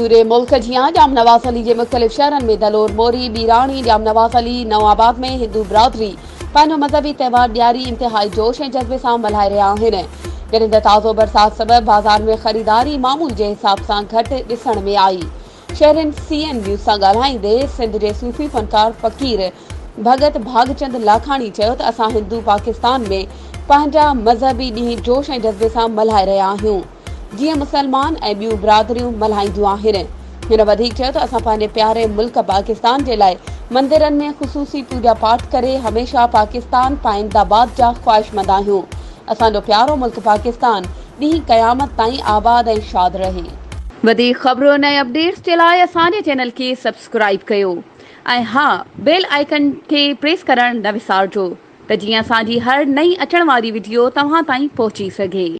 پوري ملڪ جيان ڄام نواز علي جي مختلف شهرن ۾ دلور، موري، ٻيراڻي، ڄام نواز علي، نئون آباد ۾ هندو برادري پنهنجو مذهبي تهوار ڏياري انتهائي جوش ۽ جذبي سان ملهائي رهيا آهن. جڏهن ته تازو برسات سبب بازار ۾ خريداري معمول جي حساب سان گهٽ ڏسڻ ۾ آئي. شهرين سي اين نيوز سان ڳالهائيندي سنڌ جي صوفي فنڪار فقير ڀڳت ڀاڳچند لاکاڻي چيو ته اسان هندو پاڪستان ۾ پنهنجا مذهبي ڏينهن جوش ۽ جذبي سان ملهائي رهيا آهيون جيئن مسلمان ۽ ٻيون برادريون ملهائينديون آهن. هن وڌيڪ چيو ته اسان پنهنجي پياري ملڪ پاڪستان جي لاء مندرن ۾ خصوصي پوڄا پاٺ ڪري هميشه پاڪستان پائنده باد جا خواهشمند آهيون. اسان جو پيارو ملڪ پاڪستان ڏينهن قيامت تائين آباد ۽ شاد رهي. وڌيڪ خبرن ۽ اپڊيٽس جي لاء اسان جي چينل کي سبسڪرائيب ڪيو ۽ ها بيل آئيڪن کي پريس ڪرڻ نه وسارجو ته جيئن اسان جي هر نئين اچڻ واري وڊيو توهان تائين پهچي سگهي.